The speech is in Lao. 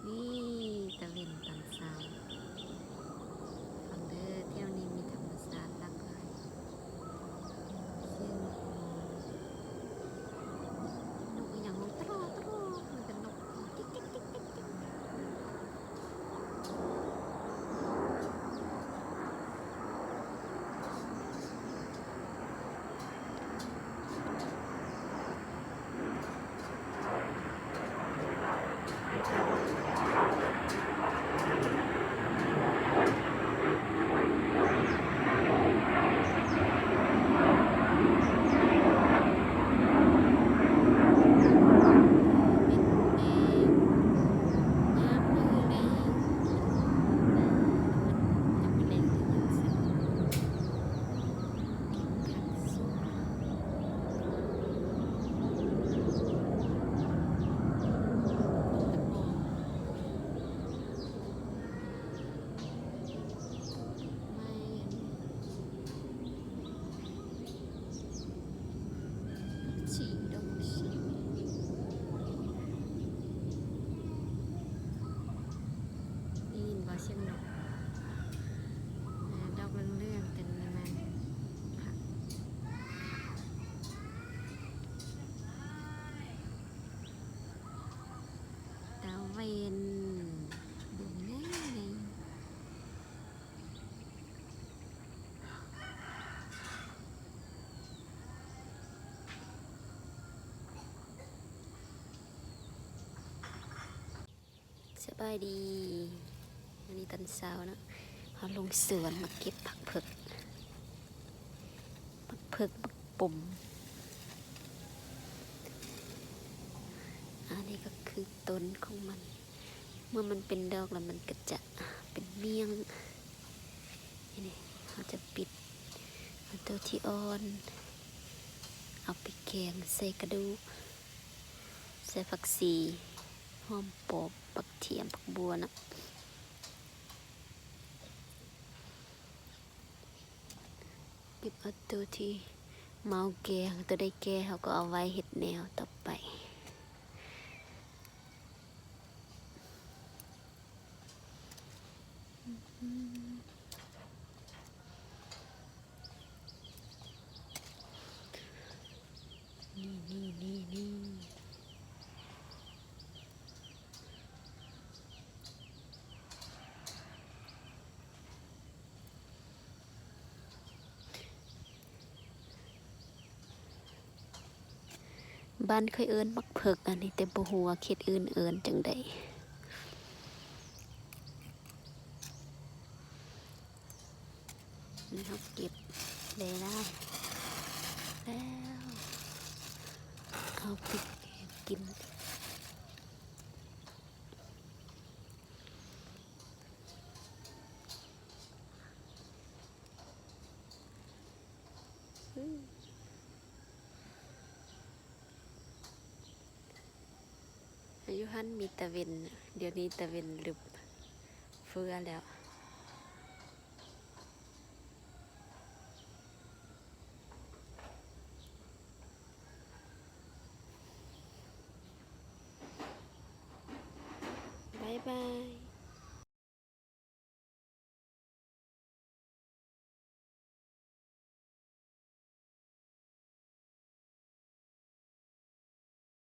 ນີ້ຕາເວັນຕອນເຊົ້າ ຟັງເດີ ແຖວນີ້ມີທຳມະຊາດຫຼາກຫຼາຍ ສຽງນົກຮ້ອງ ນົກອີ່ຫຍັງຮ້ອງຕະຫຼອດ ຕະຫຼອດ ມີແຕ່ນົກ ຕິກໆໆໆ. ສີດອກສີ ໄດ້ຍິນບໍ່ສຽງນົກ? ດອກເຫຼືອງໆ ເຕັມແມ່ນຜັກ ຕາເວັນ ດວງໃຫຍ່ໆ. ສະບາຍດີ ມື້ນີ້ຕອນເຊົ້າເນາະ ເຮົາລົງສວນມາເກັບຜັກເຜິກ ຜັກເຜິກ ຜັກປົມ ອັນນີ້ກໍຄືຕົ້ນຂອງມັນ ເມື່ອມັນເປັນດອກແລ້ວມັນກໍຈະເປັນມ້ຽງ ນີ້ເຮົາຈະປິດ ເອົາໂຕທີ່ອ່ອນ ເອົາໄປແກງໃສ່ກະດູກ ໃສ່ຜັກຊີ ຫອມປ້ອມ ຜັກທຽມ ຜັກບົ່ວນະ ເກັບເອົາໂຕທີ່ເມົາແກ່ ໂຕໃດແກ່ເຮົາກໍເອົາໄວ້ເຮັດແນວຕໍ່ໄປ. ນີ້ໆໆໆ ບ້ານຂ້ອຍເອີ້ນໝາກເຜິກອັນນີ້ ແຕ່ບໍ່ຮູ້ວ່າເຂດອື່ນເອີ້ນຈັ່ງໃດ. ນີ້ເຮົາເກັບໄດ້ຫຼາຍແລ້ວ ເອົາໄປແກງກິນ. ຢູ່ຫັ້ນມີຕາເວັນ ດຽວນີ້ຕາເວັນລຶບເຟືອແລ້ວ.